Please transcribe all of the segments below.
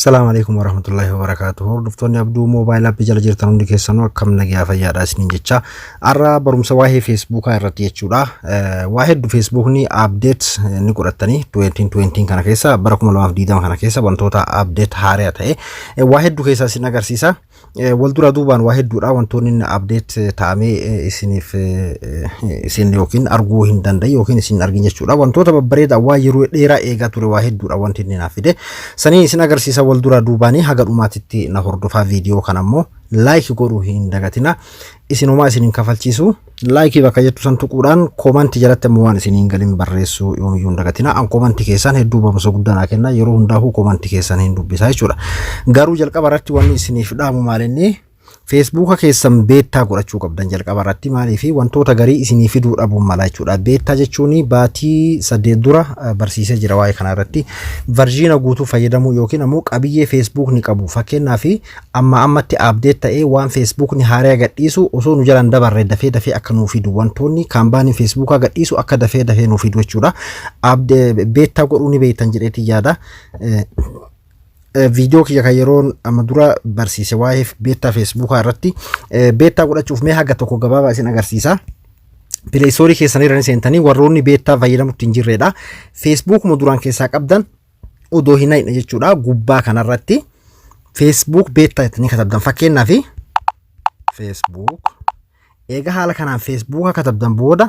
Salaamu alaikum warahmatullahi wabarakatuh. Hordoftoonni Abduu Mobile App jala jirtan hundi keessanuu akkam nagaa fayyaadha isiniin jecha. Har'a barumsa waa'ee Feesbuukaa irratti jechuudha. Waa hedduu Feesbuukni update ni godhatanii 2020 kana keessa, bara 2020 kana keessa wantoota update haaraa ta'e waa hedduu keessaa isin agarsiisa. Wal duraa duubaan waa hedduudha wantoonni inni update ta'amee isiniif isin yookiin arguu hin danda'e yookiin isin argin jechuudha. Wantoota babbareedaa waa yeroo dheeraa eegaa ture waa hedduudha wanti inni naaf fide. Sanii isin agarsiisa wal duraa duubaanii haga dhumaatitti na hordofaa. Viidiyoo kana immoo like godhuu hin dagatina. Isin homaa isin hin kafalchiisu. Like bakka jettu san tuquudhaan comment jalatti ammoo waan isin hin galin barreessuu yoomiyyuu hin dagatina. An comment keessan hedduu barumsa guddaa naa kenna, yeroo hundaafuu comment keessan hin dubbisa jechuudha. Garuu jalqaba irratti wanni isiniif dhaamu maalinni, Feesbuuka keessan beta godhachuu qabdan jalqaba irratti. Maaliif? Wantoota garii isinii fiduu dhabuun mala jechuudha. Beta jechuun baatii 8 dura barsiisee jira waa'ee kana irratti. Version guutuu fayyadamuu yookiin ammoo qabiyyee Feesbuukni qabu, fakkeenyaaf amma ammatti update ta'ee waan Feesbuukni haaraa gadhiisu osoo nu jalaan dabarre dafee dafee akka nuu fidu, wantoonni kaampaaniin Feesbuukaa gadhiisu akka dafee dafee nuu fidu jechuudha. Beta godhuu ni beektan jedheetii yaada. Viidiyoo kiyya kan yeroo amma dura barsiise waa'ee beta Feesbuukaa irratti, beta godhachuuf mee haga tokko gabaabaa isin agarsiisa. Play Store keessan irra ni seentanii, warroonni beta fayyadamutti hin jirredha. Feesbuukuma duraan keessaa qabdan odoo hin haqne jechuudha. Gubbaa kanarratti Facebook beta jettanii katabdan. Fakkeenyaaf Facebook eega haala kanaan Feesbuuka katabdan booda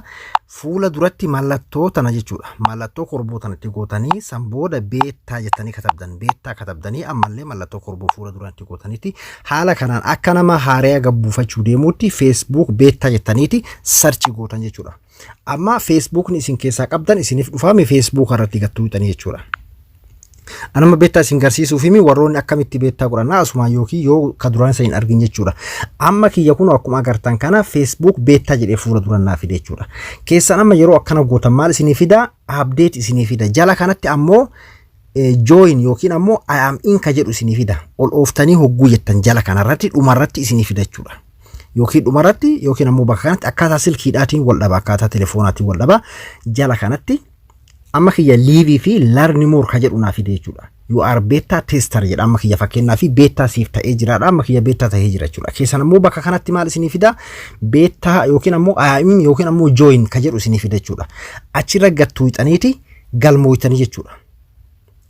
fuula duratti mallattoo tana jechuudha. Mallattoo korboo tanatti gootanii san booda beta jettanii katabdan. Beta katabdanii ammallee mallattoo korboo fuula duratti gootaniiti haala kanaan akka nama haaraa gabbuufachuu deemuutti Facebook beta jettaniiti search gootan jechuudha. Amma Feesbuukni isin keessaa qabdan isiniif dhufaame Feesbuuka irratti gattuuxanii jechuudha. Anama beta isin garsiisuuf himi, warroonni akkamitti beta godhannaa asumaan yookiin yoo ka duraan isa hin argin jechuudha. Amma kiyya kun akkuma agartan kana Facebook beta jedhee fuula duraan naa fide jechuudha. Keessan amma yeroo akkana gootan maal isinii fida? Update isinii fida. Jala kanatti ammoo join yookiin ammoo I am in ka jedhu isinii fida. Ol ooftanii hogguu jettan jala kanarratti dhumarratti isinii fida jechuudha. Yookiin dhumarratti yookiin ammoo bakka kanatti akkaataa silkiidhaatiin wal dhaba, akkaataa telefoonaatiin wal dhaba. Jala kanatti amma kiyya live fi learn more ka jedhu naa fide jechuudha. You are beta tester jedha amma kiyya, fakkeenyaa fi beta siif ta'ee jiraadha, amma kiyya beta ta'ee jira jechuudha. Keessan ammoo bakka kanatti maal isinii fida? Beta yookiin ammoo I am yookiin ammoo join ka jedhu isinii fida jechuudha. Achirra gattuuxaniiti galmooytanii jechuudha.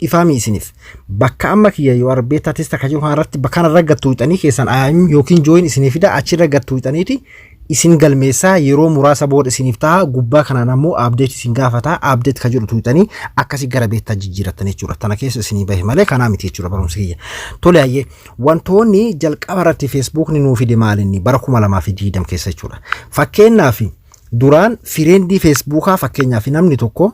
Ifaami isiniif? Bakka amma kiyya you are beta tester ka jedhu kanarratti bakka kanarra gattuuxanii keessan I am yookiin join isinii fida, achirra gattuuxaniiti isin galmeessaa. Yeroo muraasa booda isiniif ta'a. Gubbaa kanaan ammoo update isin gaafata, update ka jedhu tuuxanii akkasii gara beta jijjiirattan jechuudha. Tana keessa isinii bahe malee kanaa miti jechuudha barumsi kiyya. Tole, hayyee, wantoonni jalqaba irratti Feesbuukni nuu fide maalinni bara 2020 keessa jechuudha? Fakkeenyaaf duraan friend Feesbuukaa, fakkeenyaaf namni tokko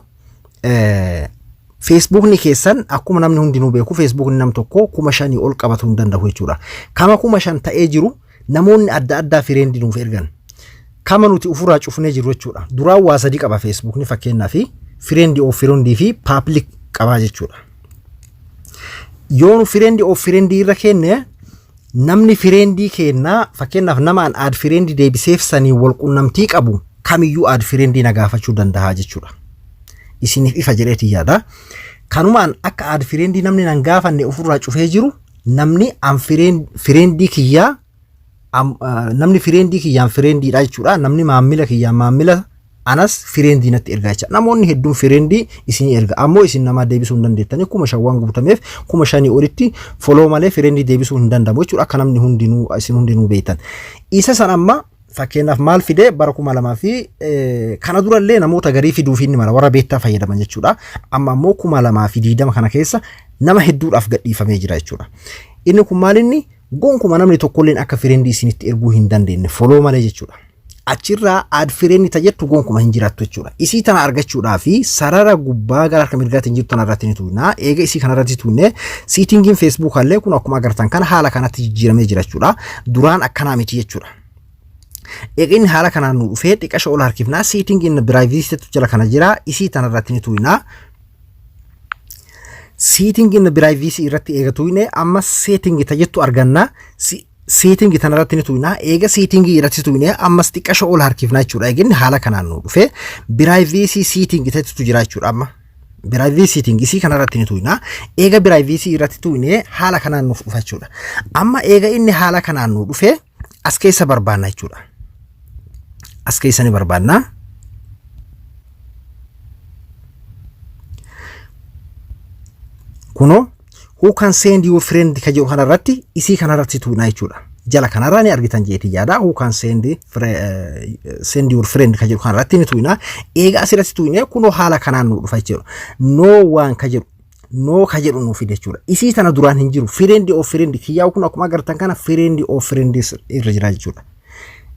Feesbuukni keessan akkuma namni hundinuu beeku Feesbuukni nam tokko 5,000 ol qabatu hin danda'u jechuudha. Kama 5,000 ta'ee jiru namoonni adda addaa friend nuuf ergan. Kama nuti ofirraa cufnee jiru jechuudha. Duraan waa sadi qaba Feesbuukni, fakkeenyaaf friend of friend fi public qabaa jechuudha. Yoo nu friend of friend irra kenne namni friend kennaa, fakkeenyaaf namaan add friend deebiseef sanii wal qunnamtii qabu kamiyyuu add friend na gaafachuu danda'a jechuudha. Isiniif ifa jedheeti yaada. Kanumaan akka add friend namni nan gaafanne ofirraa cufee jiru, namni an friend kiyyaa, namni friend kiyyaan friendiidha jechuudha. Namni maamila kiyyaan maamila anas friend natti ergaa jecha. Namoonni hedduun friend isinii erga, ammoo isin namaa deebisuu hin dandeettanii. 5,000 waan guutameef 5,000 olitti follow malee friend deebisuu hin danda'amu jechuudha. Akka namni hundinuu isin hundinuu beektan. Isa san amma fakkeenyaaf maal fide bara 2000 fi kana durallee namoota garii fiduuf inni mala warra beta fayyadaman jechuudha. Amma ammoo 2020 kana keessa nama hedduudhaaf gadhiifamee jira jechuudha. Inni kun maal inni gonkuma namni tokkolleen akka friend isinitti erguu hin dandeenye follow malee jechuudha. Achirraa add friend tajettu gonkuma hin jiraattu jechuudha. Isii tana argachuudhaa fi sarara gubbaa gara harka mirgaatiin jirtu tana irratti ni tuqna. Eega isii kana irratti tuqne settingiin Feesbuuk illee kun akkuma agartan kana haala kanatti jijjiiramee jira jechuudha. Duraan akkanaa miti jechuudha. Eega inni haala kanaan nu dhufee xiqqasha ol harkifnaa, settingiin privacy jala kana jira, isii tana irratti ni tuqna. Settingiin privacy irratti eega tuqne amma setting tajettu arganna. Setting tana irratti ni tuqna. Eega setting irratti tuqne ammas xiqqasha ol harkifnaa jechuudha. Eega inni haala kanaan nu dhufe privacy setting tajettu jira jechuudha amma. Privacy setting isii kanarratti ni tuqna. Eega privacy irratti tuqne haala kanaan nuuf dhufa jechuudha. Amma eega inni haala kanaan nu dhufe as keessa barbaanna jechuudha. As keessa ni barbaanna. Kunoo, "Who can send your friend" ka jedhu kanarratti, isii kanarratti tuqna jechuudha. Jala kanarraa ni argitan jeetii yaada. "Who can send your friend" ka jedhu kanarratti ni tuqna. Eega asirratti tuqne kunoo haala kanaan nu dhufa jechuudha. "No one" ka jedhu, "no" ka jedhu nu fide jechuudha. Isii tana duraan hin jiru. Friend of friend kiyyaa kun akkuma agartan kana friend of friend irra jira jechuudha.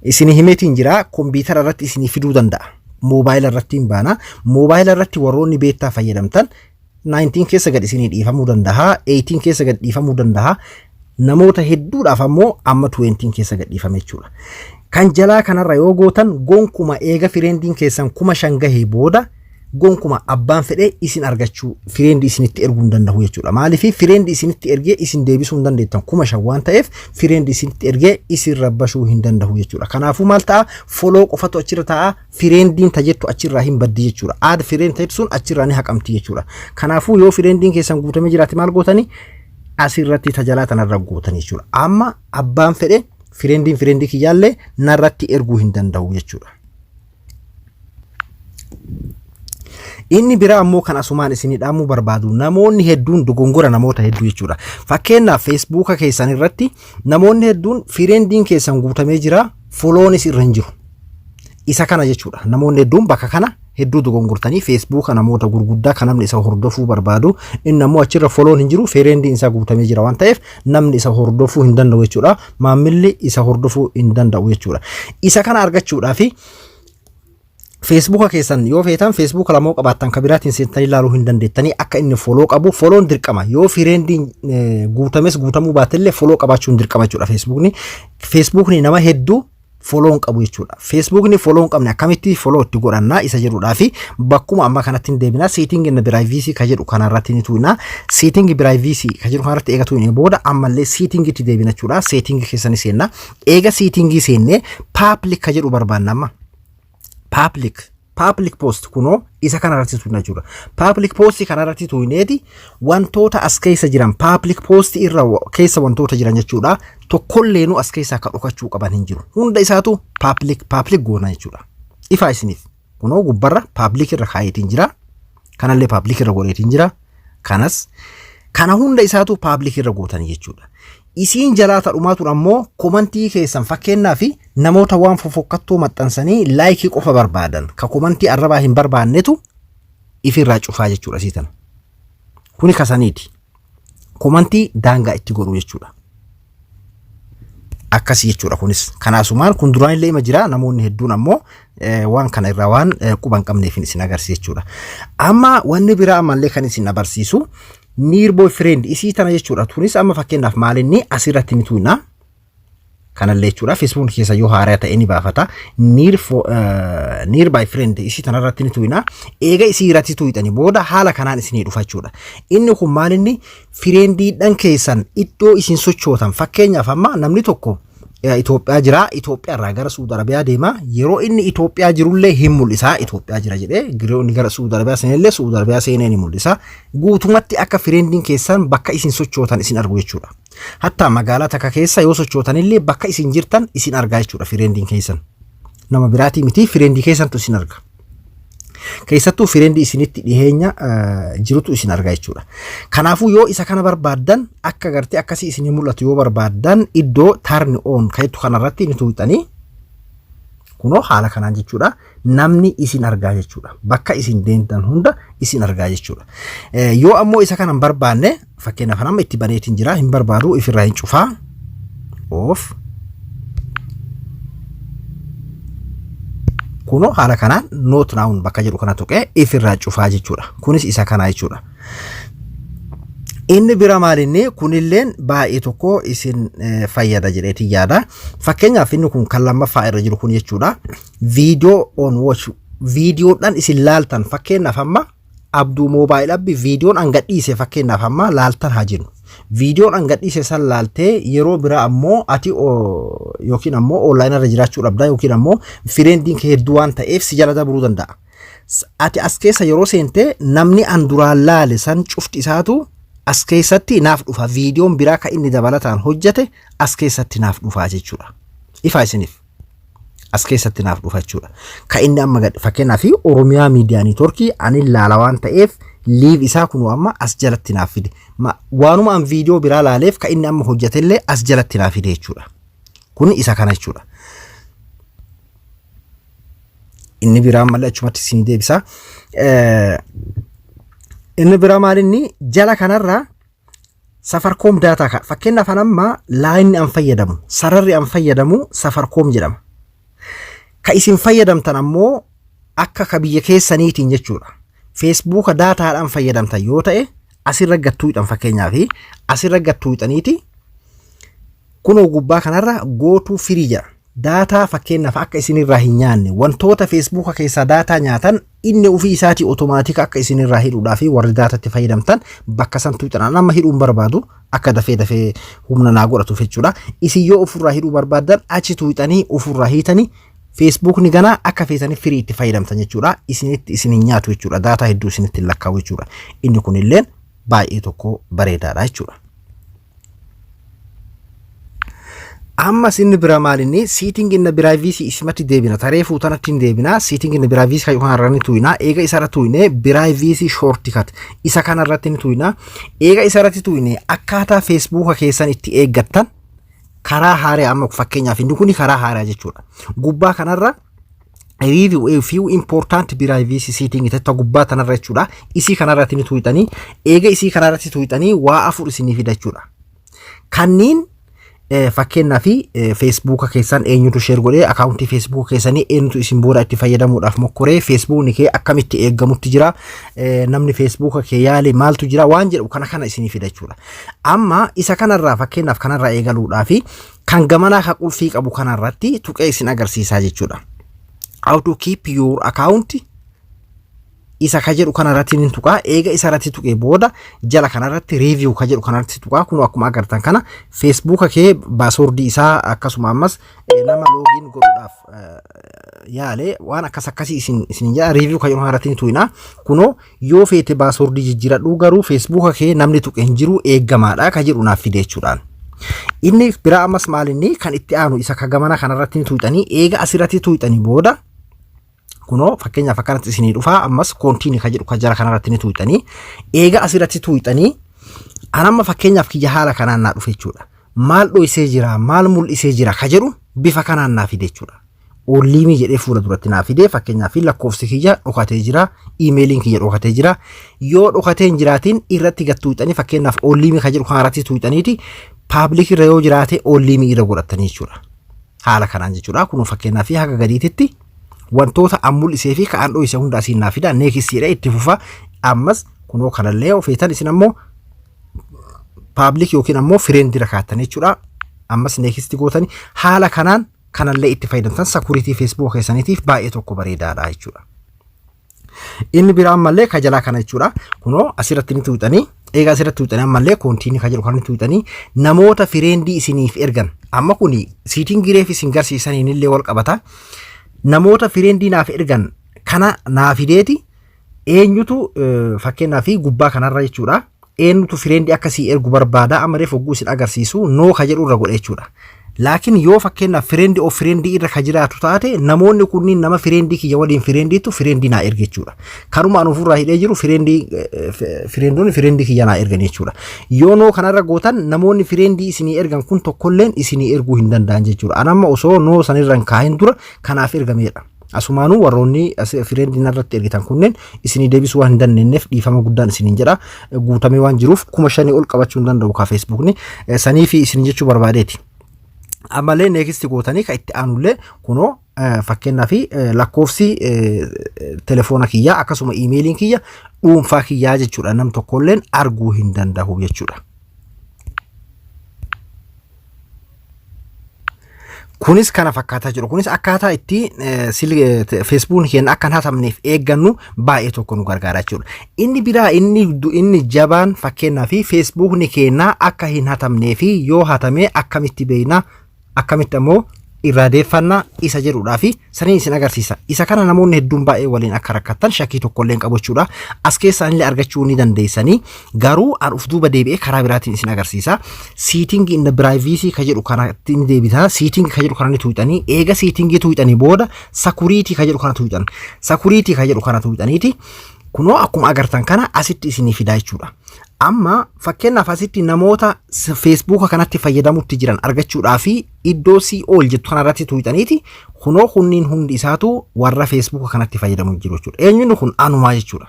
Isin himeetiin jira, kompiitara irratti isinii fiduu danda'a. Moobaayila irratti hin baana. Moobaayila irratti warroonni beta fayyadamtan 19 keessa gad isinii dhiifamuu danda'a. 18 keessa gad dhiifamuu danda'a. Namoota hedduudhaaf ammoo amma 20 keessa gad dhiifame jechuudha. Kan jalaa kanarra yoo gootan gonkuma eega friendiin keessan 5000 gahee booda gonkuma abbaan fedhee isin argachuu, friend isinitti erguu hin danda'u jechuudha. Maaliif? Friend isinitti ergee isin deebisuu hin dandeettan, 5000 waan ta'eef friend isinitti ergee isin rabbashuu hin danda'u jechuudha. Kanaafuu maal ta'a? Follow qofatu achirra ta'a, friendiin tajettu achirraa hin baddi jechuudha. Add friend tajettu sun achirraa ni haqamti jechuudha. Kanaafuu yoo friendiin keessan guutamee jiraate maal gootanii? Asirratti tajalaa tanarra gootan jechuudha. Amma abbaan fedhe friendiin friendii kiyyaallee narratti erguu hin danda'u jechuudha. Inni biraa ammoo kan asumaan isinii dhaamuu barbaadu, namoonni hedduun dogongora namoota hedduu jechuudha. Fakkeenyaaf, Feesbuuka keessan irratti namoonni hedduun friendiin keessan guutamee jira, follownis irra hin jiru. Isa kana jechuudha. Namoonni hedduun bakka kana hedduu dogongortanii, Feesbuuka namoota gurguddaa kan namni isa hordofuu barbaadu, inni ammoo achirra follown hin jiru, friendiin isaa guutamee jira waan ta'eef namni isa hordofuu hin danda'u jechuudha. Maammilli isa hordofuu hin danda'u jechuudha. Isa kana argachuudhaafi Feesbuuka keessan yoo feetan, Feesbuuka lamoo qabaattan kan biraatiin seentanii ilaaluu hin dandeettanii akka inni follow qabu. Follown dirqama, yoo friendiin guutames guutamuu baatellee follow qabaachuun dirqama jechuudha Feesbuukni. Feesbuukni nama hedduu follow hin qabu jechuudha. Feesbuukni follow hin qabne akkamitti follow itti godhannaa isa jedhudhaa fi bakkuma amma kanatti hin deebinaa. "Setting and privacy" ka jedhu kanarratti ni tuqna. "Setting privacy" ka jedhu kanarratti eega tuqne booda ammallee settingitti deebina jechuudha. Setting keessanii seenna. Eega settingii seennee "public" ka jedhu barbaanna amma. Public post kunoo isa kanarratti tuqna jechuudha. Public post kanarratti tuqneeti wantoota as keessa jiran, public post irra keessa wantoota jiran jechuudha. Tokkolleenu as keessaa akka dhokachuu qaban hin jiru. Hunda isaatu public public goona jechuudha. Ifaa isiniif. Kunoo gubbarra public irra kaayetiin jira. Kanallee public irra godheetiin jira. Kanas kana hunda isaatu public irra gootanii jechuudha. Isiin jalaa tadhumaa tun ammoo commentii keessan, fakkeenyaa fi namoota waan fofokkattoo maxxansanii likeii qofa barbaadan, ka commentii arrabaa hin barbaannetu ifirraa cufaa jechuudha isii tana. Kuni kasaniiti. Commentii daangaa itti godhu jechuudha. Akkasii jechuudha kunis. Kanaasumaan kun duraan illee ima jira, namoonni hedduun ammoo waan kana irraa waan quba hin qabneef isin agarsiisa jechuudha. Amma wanni biraa ammallee kan isin agarsiisu nearby friend isii tana jechuudha. Tunis amma fakkeenyaaf maalinni asirratti ni tuqna. Kanallee jechuudha. Feesbuuk keessa yoo haaraa ta'e ni baafata. Nearby friend isii tanarratti ni tuqna. Eega isii irratti tuqxanii booda haala kanaan isinii dhufa jechuudha. Inni kun maalinni friendiidhaan keessan iddoo isin sochootan, fakkeenyaaf amma namni tokko Itoophiyaa jira. Itoophiyaa irraa gara Suudi Arabiyaa deema. Yeroo inni Itoophiyaa jirullee hin mul'isa. Itoophiyaa jira jedhee yeroo inni gara Suudi Arabiyaa seenellee Suudi Arabiyaa seenee ni mul'isa. Guutumatti akka friendiin keessan bakka isin sochootan isin argu jechuudha. Hatta magaalaa takka keessa yoo sochootanillee bakka isin jirtan isin argaa jechuudha friendiin keessan. Nama biraatii miti, friendii keessantu isin arga. Keessattuu friendii isinitti dhiheenya jirutu isin argaa jechuudha. Kanaafuu yoo isa kana barbaaddan, akka gartee akkasii isinii mul'atu yoo barbaaddan, iddoo "turn on" kan jettu kanarratti ni tuqxanii, kunoo haala kanaan jechuudha. Namni isin argaa jechuudha. Bakka isin deemtan hunda isin argaa jechuudha. Yoo ammoo isa kana hin barbaanne, fakkeenyaaf amma itti baneetiin jira, hin barbaadu, ifirraa hin cufaa. Off. Kunoo haala kanaan "not now" bakka jedhu kana tuqee ifirraa cufaa jechuudha. Kunis isa kana jechuudha. Inni bira maalinni kunilleen baay'ee tokko isin fayyada jedheetiin yaada. Fakkeenyaaf inni kun kan lammaffaa irra jiru kun jechuudha. Video on watch, viidiyoodhaan isin laaltan, fakkeenyaaf amma Abduu Mobile App viidiyoon an gadhiise fakkeenyaaf amma laaltan haa jennu. Viidiyoon an gadhiise san laaltee yeroo biraa ammoo ati yookiin ammoo online irra jiraachuu dhabdaa yookiin ammoo friendiin kee hedduu waan ta'eef si jala dabruu danda'a. Ati as keessa yeroo seente namni an duraan laale san cufti isaatu as keessatti naaf dhufa. Viidiyoon biraa kan inni dabalataan hojjete as keessatti naaf dhufa jechuudha. Ifaa isiniif. As keessatti naaf dhufa jechuudha. Kan inni amma gad fakkeenyaaf Oromiyaa Miidiyaa Niitoorkii ani laala waan ta'eef live isaa kunuu amma as jalatti naaf fide. Waanuma an viidiyoo biraa laaleef kan inni amma hojjetellee as jalatti naaf fide jechuudha. Kun isa kana jechuudha. Inni biraa ammallee achumatti isinii deebisa. Inni biraa maal inni jala kanarraa Safaricom data ka fakkeenyaaf an amma lineni an fayyadamu, sararri an fayyadamu Safaricom jedhama. Ka isin fayyadamtan ammoo akka ka biyya keessaniitiin jechuudha. Feesbuuka datadhaan fayyadamtan yoo ta'e asirra gattuudhaan, fakkeenyaaf asirra gattuudhaniiti kunoo gubbaa kanarra "Go to free" jedha. Data fakkeenyaaf akka isinirraa hin nyaanne, wantoota feesbuuka keessaa data nyaatan inni ofii isaatii automatic akka isinirraa hidhuudhaa fi warri datatti fayyadamtan bakka san tuuxan amma hidhuun barbaadu akka dafee dafee humna naa godhatuuf jechuudha. Isin yoo ofirraa hidhuu barbaaddan achi tuuxanii ofirraa hiitanii feesbuukni ganaa akka feetanii free itti fayyadamtan jechuudha. Isinitti isin hin nyaatu jechuudha. Data hedduu isinitti hin lakkaa'u jechuudha. Inni kunilleen baay'ee tokko bareedaadha jechuudha. Ammas inni bira maalinni setting and privacy isimatti deebina. Taree fuutanatti hin deebina. Setting and privacy kan kanarra ni tuyna. Eega isarra tuyne privacy shortcut isa kanarratti ni tuyna. Eega isarratti tuyne akkaataa feesbuuka keessan itti eeggattan karaa haaraa, amma fakkeenyaaf inni kun karaa haaraa jechuudha. Gubbaa kanarra "Review a few important privacy setting" tetta gubbaa tanarra jechuudha. Isii kanarratti ni tuyxanii, eega isii kanarratti tuyxanii waa afur isinii fida jechuudha. Kanniin fakkeenyaaf feesbuuka keessan eenyutu share godhee, accountii feesbuuka keessanii eenyutu isin booda itti fayyadamuudhaaf mokkoree, feesbuukni kee akkamitti eeggamutti jira, namni feesbuuka kee yaale maaltu jira waan jedhu kana kana isinii fida jechuudha. Amma isa kanarraa fakkeenyaaf kanarraa eegaluudhaa fi kan gamanaa ka qulfii qabu kanarratti tuqee isin agarsiisaa jechuudha. "How to keep your account" isa ka jedhu kanarratti ni tuqaa. Eega isa irratti tuqee booda jala kanarratti "Review" ka jedhu kanarratti tuqaa. Kun akkuma agartan kana feesbuuka kee passwordii isaa akkasuma ammas nama login godhuudhaaf yaale waan akkas akkasii isin jedha. "Review" ka jedhu kanarratti ni tuqina. Kunoo yoo feete passwordii jijjiiradhuu, garuu feesbuuka kee namni tuqe hin jiru, eeggamaadha ka jedhu naaf fide jechuudhaan. Inni biraa ammas maalinni kan itti aanu isa ka gamana kanarratti ni tuqxanii. Eega asirratti tuqxanii booda kunoo fakkeenyaaf akkanatti isinii dhufaa. Ammas "Continue" ka jedhu ka jara kanarratti ni tuqxanii. Eega asirratti tuqxanii anamma fakkeenyaaf kiyya haala kanaan naa dhufe jechuudha. Maal dho'isee jira, maal mul'isee jira ka jedhu bifa kanaan naa fide jechuudha. Only me jedhee fuula duratti naa fide. Fakkeenyaaf lakkoofsi kiyya dhokatee jira, iimeeliin kiyya dhokatee jira. Yoo dhokatee hin jiraatin irratti gad tuqxanii, fakkeenyaaf "Only me" ka jedhu kanarratti tuqxaniiti public irra yoo jiraate only me irra godhatanii jechuudha. Haala kanaan jechuudha. Kunoo fakkeenyaaf haga gadiititti wantoota an mul'isee fi ka'an dho'ise hunda asiin naa fida. Nextiidha, itti fufa. Ammas kunoo kanallee ofeetan isin ammoo public yookiin ammoo friendira kaattan jechuudha. Ammas next gootanii haala kanaan kanallee itti fayyadamtan security feesbuuk keessaniitiif baay'ee tokko bareedaadha jechuudha. Inni biraa ammallee ka jalaa kana jechuudha. Kunoo asirratti ni tuuxanii. Egaa asirratti tuuxanii ammallee "Continue" ka jedhu kan tuuxanii namoota friendii isiniif ergan. Amma kuni setting reef isin garsiisaniin illee wal qabata. Namoota friendii naaf ergan kana naa fideeti eenyutu fakkeenyaaf gubbaa kanarra jechuudha. Eenyutu friendii akkasii ergu barbaada? Amma reef hogguu isin agarsiisu "No" ka jedhu irra godhe jechuudha. Laakiin yoo fakkeenyaaf friend of friendii irra ka jiraatu taate, namoonni kunniin nama friendii kiyya waliin friendiitu friendii naa erge jechuudha. Kanuma an ofirraa hidhee jiru friendii friendoonni friendii kiyya naa ergan jechuudha. Yoo "No" kanarra gootan namoonni friendii isinii ergan kun tokkolleen isinii erguu hin danda'an jechuudha. An amma osoo "No" sanirra hin kaahin dura kanaaf ergameedha. Asumaanuu warroonni friendii narratti ergitan kunneen isinii deebisuu waan hin dandeenyeef dhiifama guddaan isiniin jedha. Guutamee waan jiruuf 5,000 ol qabachuu hin danda'u kaa feesbuukni. Sanii fi isin jechuu barbaadeeti. Ammallee next gootanii kan itti aanullee kunoo fakkeenyaaf lakkoofsi telefoona kiyyaa akkasuma iimeeliin kiyya dhuunfaa kiyyaa jechuudha, nam tokkolleen arguu hin danda'u jechuudha. Kunis kana fakkaataa jiru. Kunis akkaataa itti Feesbuukni keenya akka hin hatamneef eeggannu baay'ee tokko nu gargaara jechuudha. Inni biraa, inni jabaan, fakkeenyaa fi Feesbuukni keenya akka hin hatamnee fi yoo hatame akkamitti beekna, akkamitti ammoo irraa deeffannaa isa jedhudhaa fi saniin isin agarsiisa. Isa kana namoonni hedduun baay'ee waliin akka rakkattan shakkii tokko illee hin qabu jechuudha. As keessaa illee argachuu ni dandeessanii, garuu an uf duuba deebi'ee karaa biraatiin isin agarsiisa. Setting and privacy ka jedhu kanatti ni deebita. Setting ka jedhu kana ni tuuxanii, eega setting tuuxanii booda security ka jedhu kana tuuxan. Security ka jedhu kana tuuxaniiti kunoo akkuma agartan kana asitti isinii fidaa jechuudha. Amma fakkeenyaaf asitti namoota Feesbuuka kanatti fayyadamutti jiran argachuudhaa fi iddoo see all jettu kanarratti tuuxaniiti kunoo kunniin hundi isaatu warra Feesbuuka kanatti fayyadamu jiru jechuudha. Eenyuun kun? Anumaa jechuudha.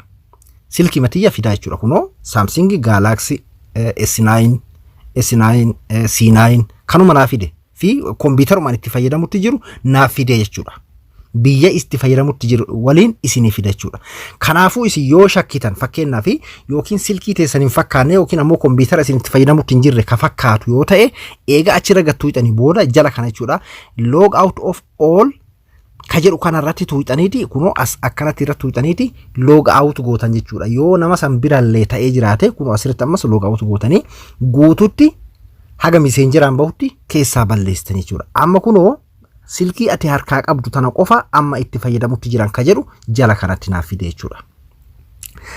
Silkii matiyya fidaa jechuudha. Kunoo Samsung Galaxy S9, S9, C9 kanuma naa fide fi kompiitarumaan itti fayyadamutti jiru naaf fide jechuudha. Biyya itti fayyadamutti jiru waliin isinii fida jechuudha. Kanaafuu isin yoo shakkitan, fakkeenyaaf yookiin silkii teessan hin fakkaanne yookiin ammoo kompiitara isin itti fayyadamutti hin jirre ka fakkaatu yoo ta'e, eega achirra gad tuuxanii booda jala kana jechuudha. Log out of all ka jedhu kanarratti tuuxaniiti kunoo as akkanatti irratti tuuxaniiti log out gootan jechuudha. Yoo nama san birallee ta'ee jiraate, kunoo asirratti ammas log out gootanii guututti haga Messengeraan bahutti keessaa balleessitan jechuudha. Amma kunoo silkii ati harkaa qabdu tana qofa amma itti fayyadamutti jiran ka jedhu jala kanatti naaf fide jechuudha.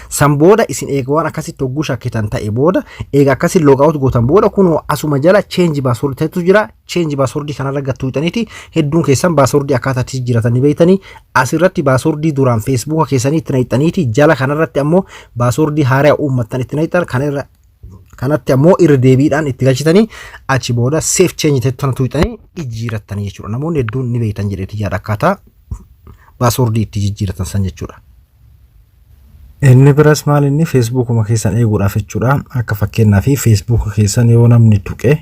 San booda isin eega waan akkasitti hogguu shakkitan ta'e booda, eega akkasitti log out gootan booda, kunoo asuma jala change password ta'etu jira. Change password kanarra gad tuuxaniiti, hedduun keessan password akkaataa itti jijjiiratanii beektanii, asirratti password duraan Feesbuuka keessanii itti naqxaniiti, jala kanarratti ammoo password haaraa uummattan itti naqxan, kanarra kanatti ammoo irra deebiidhaan itti galchitanii, achi booda save change ta'e tana tuuxanii jijjiirattanii jechuudha. Namoonni hedduun ni beektan jedheeti yaada akkaataa password itti jijjiiratan san jechuudha. Inni biras maal inni Feesbuukuma keessan eeguudhaaf jechuudha. Akka fakkeenyaa fi Feesbuuka keessan yoo namni tuqe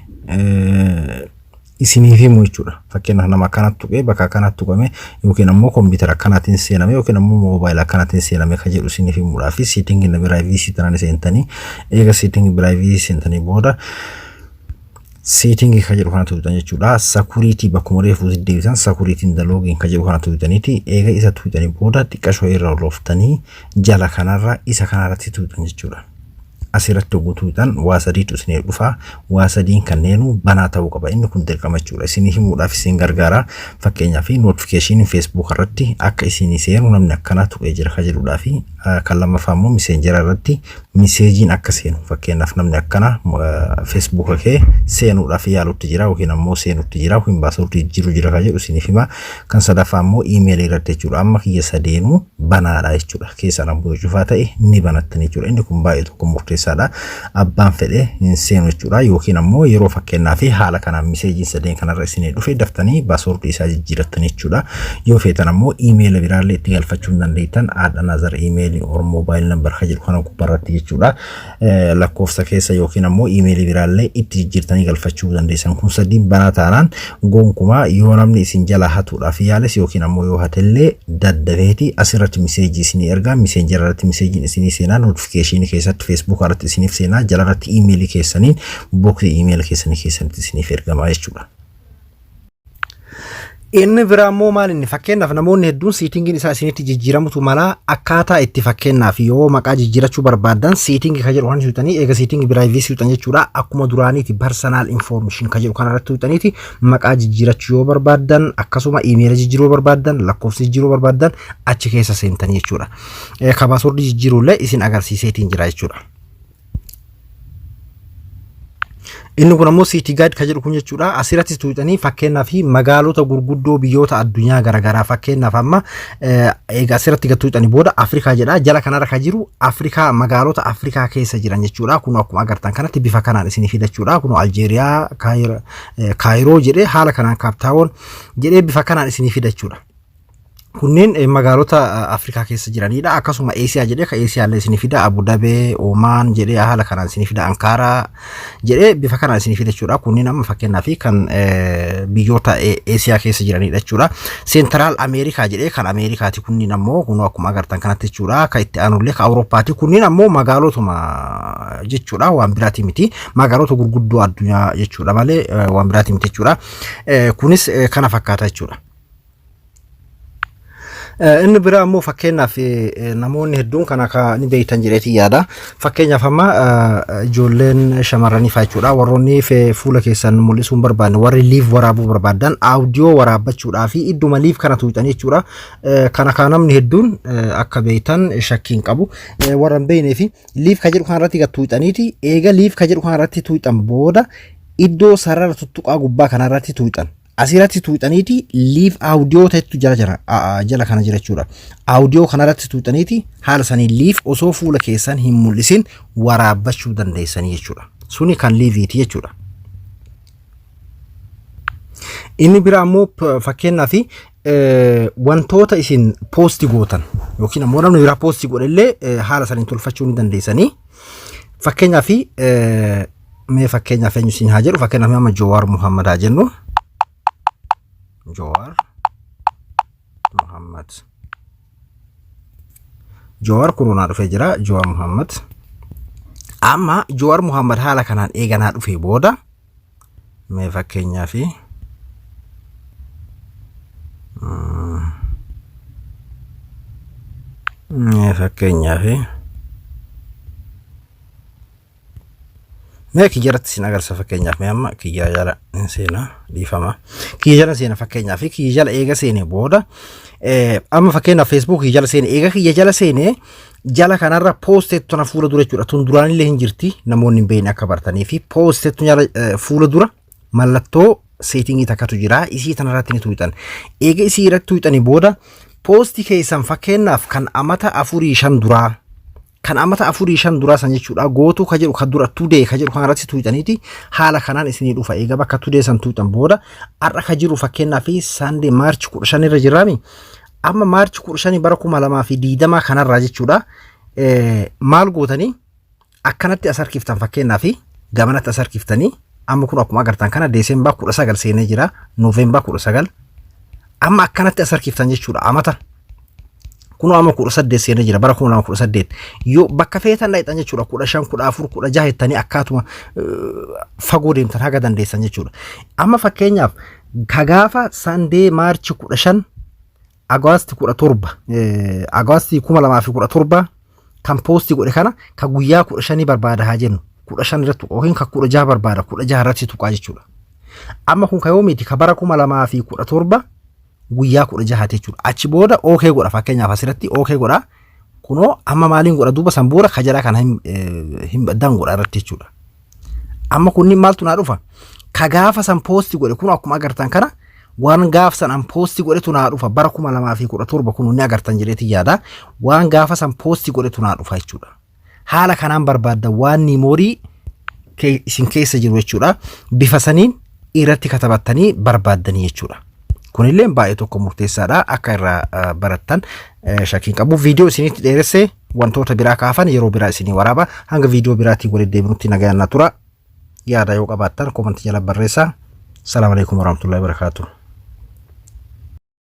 isiniif himu jechuudha. Fakkeenyaaf nama akkanatti tuqee, bakka akkanatti tuqame, yookiin ammoo kompiitara akkanaatiin seename yookiin ammoo moobaayila akkanaatiin seename ka jedhu isiniif himuudhaaf setting and privacy tanaan seentanii, eega setting privacy seentanii booda setting ka jedhu kana tuqxan jechuudha. Security bakkuma reefuu deebisan, security and login ka jedhu kana tuqxaniiti, eega isa tuqxanii booda xiqqashoo irra looftanii jala kanarra isa kanarratti tuqxan jechuudha. Asirratti hogguu tuqxan waa sadiitu isinii dhufa. Waa sadiin kanneenu banaa ta'uu qaba. Inni kun dirqama jechuudha. Isinii himuudhaaf isin gargaara. Fakkeenyaaf notificationiin Facebook irratti akka isinii seenu, namni akkanaa tuqee jira ka jedhudhaa fi kan lammaffaa immoo Messengera irratti messageiin akka seenu, fakkeenyaaf namni akkana Feesbuuka kee seenuudhaaf yaalutti jira yookiin ammoo seenutti jira yookiin password jiru jira ka jedhu isiniif hima. Kan sadaffaa immoo iimeelii irratti jechuudha. Amma kiyya sadeenuu banaadha jechuudha. Keessaan ammoo cufaa ta'e ni banattan jechuudha. Inni kun baay'ee tokko murteessaadha. Abbaan fedhe hin seenu jechuudha. Yookiin ammoo yeroo fakkeenyaa fi haala kanaan messageiin sadeen kanarra isinii dhufe daftanii password isaa jijjiirattan jechuudha. Yoo feetan ammoo iimeela biraallee itti galfachuu hin dandeettan, add another email or mobile number ka jedhu kana gubbaarratti jechuudha. Lakkoofsa keessa yookiin ammoo iimeelii biraallee itti jijjiirtanii galfachuu dandeessan. Kun sadiin banaa taanaan gonkumaa yoo namni isin jala hatuudhaaf yaales yookiin ammoo yoo hatellee daddafeeti asirratti message isinii ergaa, Messengera irratti messageiin isinii seenaa, notification keessatti Facebook irratti isiniif seenaa, jalarratti iimeelii keessaniin box iimeelii keessanii keessanitti isiniif ergamaa jechuudha. Inni biraa immoo maal inni, fakkeenyaaf namoonni hedduun settingiin isaa isinitti jijjiiramutu mala. Akkaataa itti fakkeenyaaf yoo maqaa jijjiirachuu barbaaddan, setting ka jedhu kan tuqxanii, eega setting privacy tuqxan jechuudha, akkuma duraaniiti personal information ka jedhu kanarratti tuqxaniiti maqaa jijjiirachuu yoo barbaaddan, akkasuma iimeela jijjiiruu barbaaddan, lakkoofsa jijjiiruu barbaaddan achi keessa seentanii jechuudha. Ka password jijjiiruullee isin agarsiiseetiin jira jechuudha. Inni kun ammoo city guide kan jedhu kun jechuudha. Asirratti tuuxanii fakkeenyaaf magaalota gurguddoo biyyoota addunyaa garaagaraa, fakkeenyaaf amma egaa asirratti gad tuuxanii booda Afrikaa jedha. Jala kanarra kan jiru Afrikaa, magaalota Afrikaa keessa jiran jechuudha. Kun akkuma agartan kanatti bifa kanaan isinii fidachuudha. Kun Aljeeriyaa, Kaayiroo jedhee, haala kanaan Kaaptaawon jedhee bifa kanaan isinii fidachuudha. Kunneen magaalota Afrikaa keessa jiranidha. Akkasuma Eesiyaa jedhee ka Eesiyaa illee isinii fida. Abu Dabee, Omaan jedhee haala kanaan isinii fida. Ankaaraa jedhee bifa kanaan isinii fida jechuudha. Kunneen amma fakkeenyaaf kan biyyoota Eesiyaa keessa jiranidha jechuudha. Central Ameerikaa jedhee kan Ameerikaati. Kunneen ammoo kunoo akkuma agartan kanatti jechuudha. Kan itti aanullee kan Awurooppaati. Kunneen ammoo magaalotuma jechuudha. Waan biraati miti. Magaalota gurguddoo addunyaa jechuudha malee waan biraati miti jechuudha. Kunis kana fakkaata jechuudha. Inni biraa ammoo fakkeenyaaf namoonni hedduun kana akka ni beektan jedheetiin yaada. Fakkeenyaaf amma ijoolleen shamarranii fa'aa jechuudha. Warroonni fuula keessan mul'isuu hin barbaanne, warri live waraabuu barbaadan, audio waraabbachuudhaa fi idduma live kana tuuxanii jechuudha. Kana kan namni hedduun akka beektan shakkii hin qabu. Warra hin beeknee fi live ka jedhu kanarratti gad tuuxaniiti, eega live ka jedhu kanarratti tuuxan booda iddoo sarara tuttuqaa gubbaa kanarratti tuuxan. Asirratti tuuxaniiti live audio ta'etu jala jira, jala kana jira jechuudha. Audio kanarratti tuuxaniiti haala sanii live osoo fuula keessan hin mul'isin waraabbachuu dandeessanii jechuudha. Suni kan liveiiti jechuudha. Inni biraa ammoo fakkeenyaaf wantoota isin post gootan yookiin ammoo namni biraa post godhellee haala saniin tolfachuu ni dandeessanii. Fakkeenyaaf mee fakkeenyaaf eenyu isin haa jedhu? Fakkeenyaaf amma Jawaar Muhammad haa jennu. Jawaar Muhammad. Jawaar kunuunaa dhufee jira. Jawaar Muhammad. Amma Jawaar Muhammad haala kanaan eeganaa dhufee booda mee fakkeenyaaf mee kiyya irratti isin agarsiisa. Fakkeenyaaf mee amma kiyya jala hin seena, dhiifama, kiyya jala seena. Fakkeenyaaf kiyya jala eega seene booda, amma fakkeenyaaf Facebook kiyya jala seene, eega kiyya jala seene jala kanarra post tana fuula dura jechuudha. Tun duraanillee hin jirti, namoonni hin beekne akka bartanii fi post jala fuula dura mallattoo setting takkatu jira. Isii tanarratti ni tuuxan. Eega isii irratti tuuxanii booda post keessan fakkeenyaaf kan amata 4-5 duraa, kan amata 4-5 duraa san jechuudha, gootuu ka jedhu ka dura today ka jedhu kanarratti tuuxaniiti haala kanaan isinii dhufa. Eega bakka today san tuuxan booda har'a ka jiru fakkeenyaaf Sunday March 15 irra jiraami. Amma March 15 bara 2020 kanarraa jechuudha. Maal gootanii? Akkanatti as harkiftan. Fakkeenyaaf gamanatti as harkiftanii amma kun akkuma agartan kana December 19 seenee jira, November 19. Amma akkanatti as harkiftan jechuudha. Amata kunoo amma 18 seenee jira, bara 2018. Yoo bakka feetan dhaqxan jechuudha, 15, 14, 16 jettanii akkaatuma fagoo deemtan haga dandeessan jechuudha. Amma fakkeenyaaf ka gaafa Sunday March 15, August 17, August 2017 kan post godhe kana ka guyyaa 15 barbaada haa jennu, 15 irratti tuqa yookiin ka 16 barbaada, 16 irratti tuqaa jechuudha. Amma kun ka yoomiiti? Ka bara 2017 guyyaa 16 jechuudha. Achi booda okay godha. Fakkeenyaaf asirratti okay godha. Kunoo amma maaliin godha duuba? San booda ka jalaa kana hin done godha irratti jechuudha. Amma kunniin maaltu naa dhufa? Ka gaafa san post godhe kun akkuma agartan kana waan gaafa san an post godhetu naa dhufa. Bara 2017 kun ni agartan jedheeti yaada. Waan gaafa san post godhetu naa dhufa jechuudha. Haala kanaan barbaadda waan memory isin keessa jiru jechuudha. Bifa saniin irratti katabattanii barbaaddanii jechuudha. Kunillee baay'ee tokko murteessaadha. Akka irraa barattan shakkiin qabu. Viidiyoo isinitti dheeresse, wantoota biraa kaafan yeroo biraa isinii waraaba. Hanga viidiyoo biraatiin walitti deebinutti nagayaan na tura. Yaada yoo qabaattan comment jala barreessaa. Salaamu alaikum warahmatullahi wabarakatuh.